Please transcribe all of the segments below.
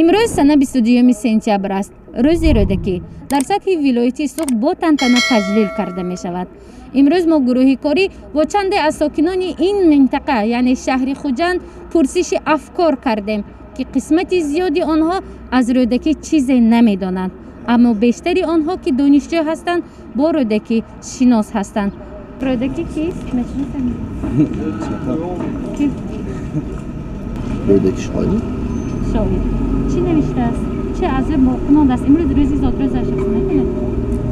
Имрӯз сана 22 сентябр аст. Рӯзи Рӯдакӣ дар сатҳи вилояти Суғд бо тантана таҷлил карда мешавад. Имрӯз мо гурӯҳи корӣ бо чанде аз сокинони ин минтақа, яъне шаҳри Хуҷанд, пурсиши афкор кардем, ки қисмати зиёди онҳо аз Рӯдакӣ чизе намедонанд, аммо бештари онҳо, ки донишҷӯ ҳастанд, бо Рӯдакӣ шинос ҳастанд. Рӯдакӣ кист? Мешиносед? Ки? Рӯдакӣ шоир. Шоир. Чӣ навиштааст? Чӣ аз ӯ боқӣ мондааст? Имрӯз рӯзи зодрӯзаш аст, медонед?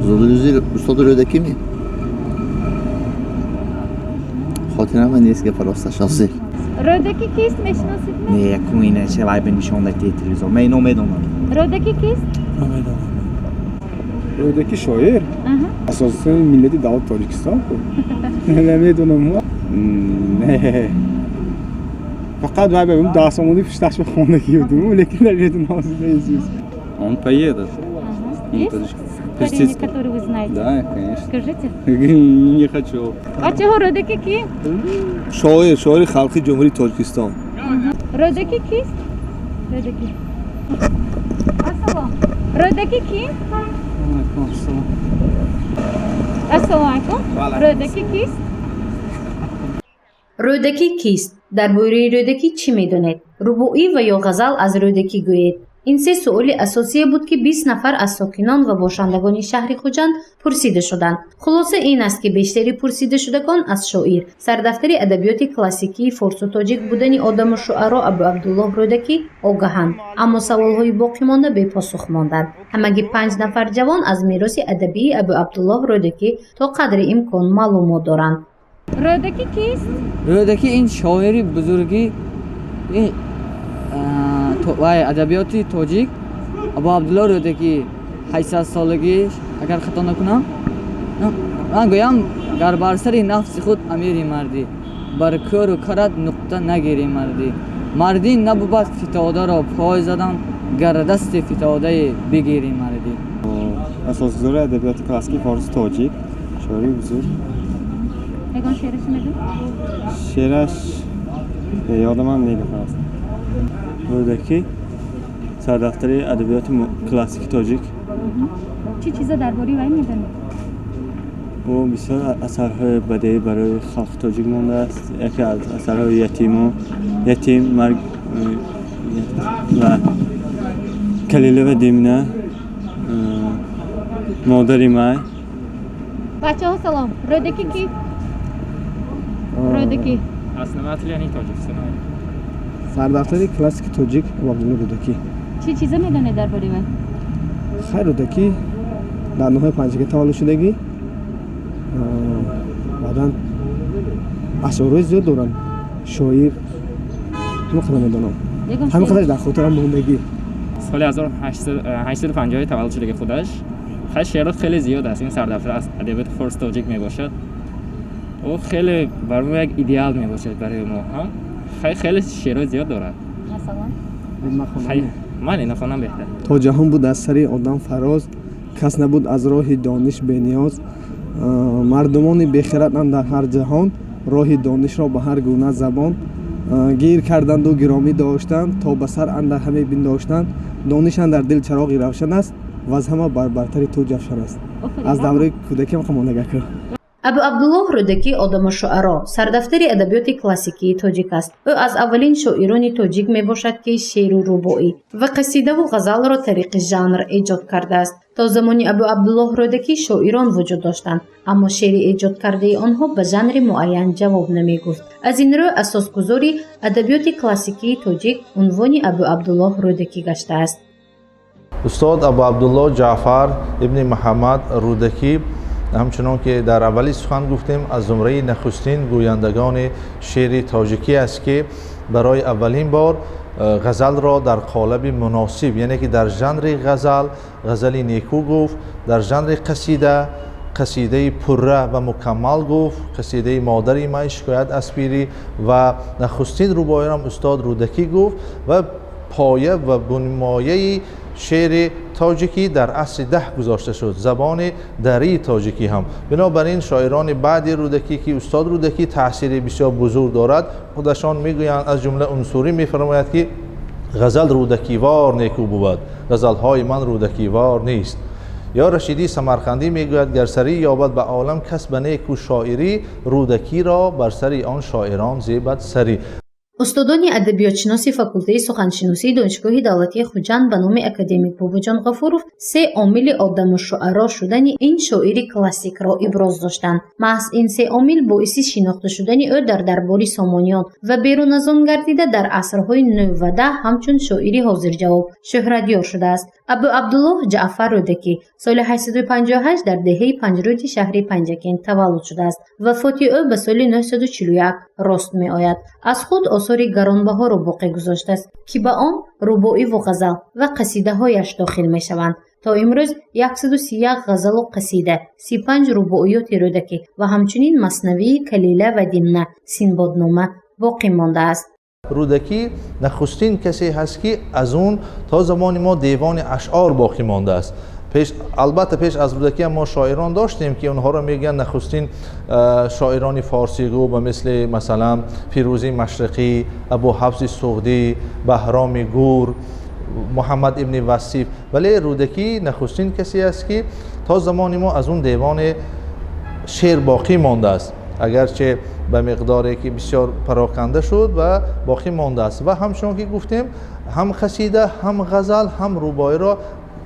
Зодрӯзи устод Рӯдакӣ ми? Хотирама нест, гапа росташ ҳозир. Рӯдакӣ кист, мешиносед? Не, якум иначе вай ба нишон дати телевизор. Ман ино медонам. Рӯдакӣ кист? Рӯдакӣ шоир, асосгузори миллати давлати Тоҷикистон ку. Намедонам. Не, фақат вай ба 10 сомонӣ пушташ ба хондагӣ будум, лекин намедонам ҳозир наизусть. Он поэт. Есть стихотворение, которое вы знаете? Да, конечно. Скажите. Не хочу. Бачаҳо, Рӯдакӣ ки? Шоир, шоири халқи Ҷумҳурии Тоҷикистон. Рӯдакӣ кист? Рӯдакӣ. Ассалом, Рӯдакӣ ки? Ассалому алайкум, Рӯдакӣ кист? Рӯдакӣ кист? Дар бораи Рӯдакӣ чӣ медонед? Рубоӣ ва ё ғазал аз Рӯдакӣ гӯед. Ин се суоли асосие буд, ки 20 нафар аз сокинон ва бошандагони шаҳри Хуҷанд пурсида шуданд. Хулоса ин аст, ки бештари пурсидашудагон аз шоир, сардафтари адабиёти классикии форсу тоҷик будани одаму шуаро Абуабдуллоҳ Рӯдакӣ огаҳанд, аммо саволҳои боқимонда бепосух монданд. Ҳамагӣ панҷ нафар ҷавон аз мероси адабии Абуабдуллоҳ Рӯдакӣ то қадри имкон маълумот доранд. Рӯдакӣ кист? Рӯдакӣ ин шоири бузурги ин вай адабиёти тоҷик, Абуабдулло Рӯдакӣ, 800 солагиш, агар хато накунам. Ман гӯям: гар бар сари нафси худ амири мардӣ, бар кӯру карат нуқта нагирӣ мардӣ, мардӣ набувад фитодаро пой задан, гар дасти фитодае бигирӣ мардӣ. Асосгузори адабиёти классикии форсу тоҷик, шоири бузург. Ягон шеърашо медонед? Шеъраш ёдамам негапаст. Рӯдакӣ сардафтари адабиёти классики тоҷик. Чӣ чиза дар бораи вай медонед? Ӯ бисёр асарҳои бадеӣ барои халқи тоҷик мондааст. Яке аз асарҳои ятиму ятим, марг ва Калила ва Димна, Модари май. Бачаҳо, салом, Рӯдакӣ ки? Рӯдакӣ? Основатель Тоҷикистон. Сардафтари классики тоҷик Абуабдулло Рӯдакӣ. Чӣ чиза медонед дар бораи вай? Хайр, Рӯдакӣ дар ноҳияи Панҷакент таваллуд шудагӣ. Баъдан ашъорҳои зиёд доранд, шоир. Ҳама қадар медонам. Ягон ҳама шеър? Қадар дар хотирам мондагӣ. Соли 1850 таваллуд шудаги худаш. Хай, шеърот хеле зиёд аст. Ин сардафтар аз адабиёти форс тоҷик мебошад. Ӯ хеле барои мо як идеал мебошад, барои мо ҳам. Хай, хеле шеърҳои зиёд дорад. Масалан? Хай, ман ина хонам беҳтар. То ҷаҳон буд аз сари одам фароз, кас набуд аз роҳи дониш бениёз. Мардумони бехираданд дар ҳар ҷаҳон роҳи донишро ба ҳар гуна забон гир карданду гиромӣ доштанд, то ба сар андар ҳаме биндоштанд. Дониш андар дил чароғи равшан аст ва аз ҳама бар бартари ту ҷавшан аст. Аз давраи кӯдакиам хомондагаку. Абуабдуллоҳ Рӯдакӣ одамушшуаро, сардафтари адабиёти классикии тоҷик аст. Ӯ аз аввалин шоирони тоҷик мебошад, ки шеъру рубоӣ ва қасидаву ғазалро тариқи жанр эҷод кардааст. То замони Абуабдуллоҳ Рӯдакӣ шоирон вуҷуд доштанд, аммо шеъри эҷодкардаи онҳо ба жанри муайян ҷавоб намегуфт. Аз ин рӯ асосгузори адабиёти классикии тоҷик унвони Абуабдуллоҳ Рӯдакӣ гаштааст. Устод Абуабдулло Ҷаъфар ибни Муҳаммад Рӯдакӣ, ҳамчунон ки дар аввали сухан гуфтем, аз зумраи нахустин гӯяндагони шеъри тоҷикӣ аст, ки барои аввалин бор ғазалро дар қолаби муносиб, яъне ки дар жанри ғазал ғазали некӯ гуфт, дар жанри қасида қасидаи пурра ва мукаммал гуфт, қасидаи «Модари май», «Шикоят аз пирӣ» ва нахустин рубоиро устод Рӯдакӣ гуфт ва поя ва бунмояи шеъри тоҷикӣ дар асри 10 гузошта шуд, забони дарии тоҷикӣ ҳам. Бинобар ин шоирони баъди Рӯдакӣ, ки устод Рӯдакӣ таъсири бисёр бузург дорад, худашон мегӯянд, аз ҷумла Унсурӣ мефармояд, ки Ғазал рӯдакивор неку бувад, ғазалҳои ман рӯдакивор нест. Ё Рашидӣ Самарқандӣ мегӯяд: гар сарӣ ёбад ба олам кас ба неку шоирӣ, Рӯдакиро бар сари он шоирон зебад сарӣ. Устодони адабиётшиноси факултаи суханшиносии Донишгоҳи давлатии Хуҷанд ба номи академик Бобоҷон Ғафуров се омили одамушшуаро шудани ин шоири классикро иброз доштанд. Маҳз ин се омил боиси шинохта шудани ӯ дар дарбори Сомониён ва берун аз он гардида, дар асрҳои 9 ва 10 ҳамчун шоири ҳозирҷавоб шӯҳратёр шудааст. Абу Абдуллоҳ Ҷаъфар Рӯдакӣ соли 858 дар деҳаи Панҷрӯди шаҳри Панҷакент таваллуд шудааст. Вафоти ӯ ба соли 941 рост меояд. Аз худ осори гаронбаҳоро боқӣ гузоштааст, ки ба он рубоиву ғазал ва қасидаҳояш дохил мешаванд. То имрӯз 131 ғазалу қасида, 35 рубоиёти Рӯдакӣ ва ҳамчунин маснавии Калила ва Димна, Синбоднома боқӣ мондааст. Рӯдакӣ нахустин касе ҳаст, ки аз он то замони мо девони ашъор боқӣ мондааст. Пеш, албатта, пеш аз Рӯдакӣ ҳам мо шоирон доштем, ки онҳоро мегӯянд нахустин шоирони форсигӯ, ба мисли, масалан, Фирӯзии Машриқӣ, Абу Ҳафси Суғдӣ, Баҳроми Гур, Муҳаммад ибни Васиф. Вале Рӯдакӣ нахустин касе аст, ки то замони мо аз он девони шеър боқӣ мондааст, агарче ба миқдоре ки бисёр пароканда шуд ва боқӣ мондааст. Ва ҳамчунон ки гуфтем, ҳам қасида, ҳам ғазал, ҳам рубоиро,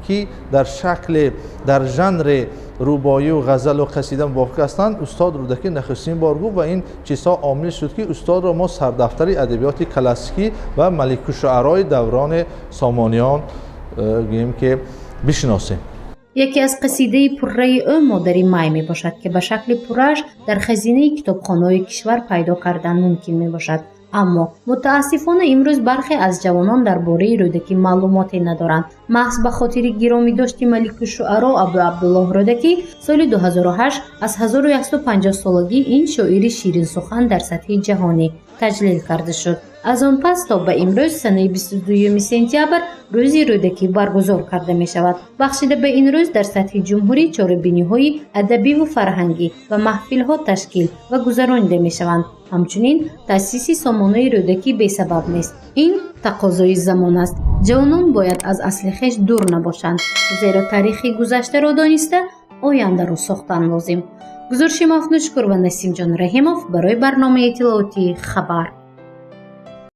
ки дар шакли, дар жанри рубоию ғазалу қасида мувофиқ ҳастанд, устод Рӯдакӣ нахустин бор гуфт. Ва ин чизҳо омил шуд, ки устодро мо сардафтари адабиёти классикӣ ва маликушшуарои даврони Сомониён гӯем, ки бишиносем. Яке аз қасидаи пурраи ӯ «Модари май» мебошад, ки ба шакли пуррааш дар хазинаи китобхонаҳои кишвар пайдо кардан мумкин мебошад. Аммо мутаассифона, имрӯз бархе аз ҷавонон дар бораи Рӯдакӣ маълумоте надоранд. Маҳз ба хотири гиромӣ дошти маликушшуаро Абу Абдуллоҳ Рӯдакӣ, соли 2008 аз 1150 солагии ин шоири ширинсухан дар сатҳи ҷаҳонӣ таҷлил карда шуд. Аз он пас то ба имрӯз санаи 22 сентябр Рӯзи Рӯдакӣ баргузор карда мешавад. Бахшида ба ин рӯз дар сатҳи ҷумҳурӣ чорабиниҳои адабиву фарҳангӣ ва маҳфилҳо ташкил ва гузаронида мешаванд. Ҳамчунин таъсиси сомонаи Рӯдакӣ бесабаб нест. Ин тақозои замон аст. Ҷавонон бояд аз асли хеш дур набошанд, зеро таърихи гузаштаро дониста, ояндаро сохтан лозим. Гузориши Мафнушкур ва Насимҷон Раҳимов барои барномаи иттилоотии «Хабар».